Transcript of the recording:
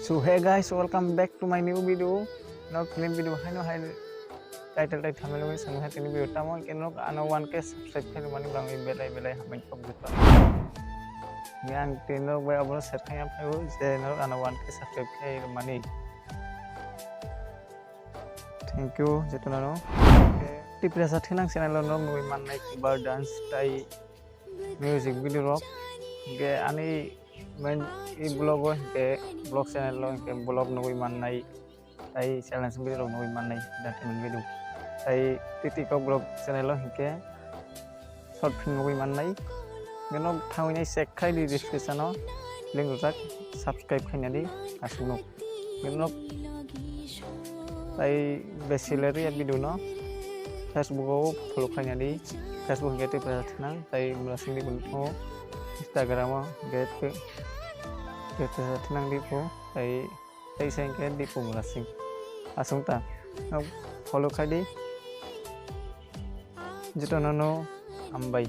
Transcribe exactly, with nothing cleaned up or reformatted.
So hey guys, welcome back to my new video. Nok film video haino hai title tai thumbnail bai sangha tini video tamo ke nok ano one K subscribe khai mani bang belai belai hamai kok jito. Ni ang tini nok bai abono set khai am phai je nok ano one K subscribe khai mani. Thank you jotona no. Tiprasa thinang channel no nugui mannai cover dance tai music video rok. Ge ani main i vlog o hingke vlog channel o hingke vlog nugui mannai tai challenge video rok nugui mannai entertainment video tai TikTok vlog channel o hingke short film nugui mannai. Gwnok thangwi nai check khai di description o link rijak subscribe khaina di aswk nuk. Gwnok tai besi le riya video no Facebook o follow khaina di. Facebook hingke tei pesa thinang tai mula sing di bo nukho Instagram o hingke tei pesa thinang di pho tai tei sengke di pho mula sing aswk ta follow khai di. Jotono no hambai.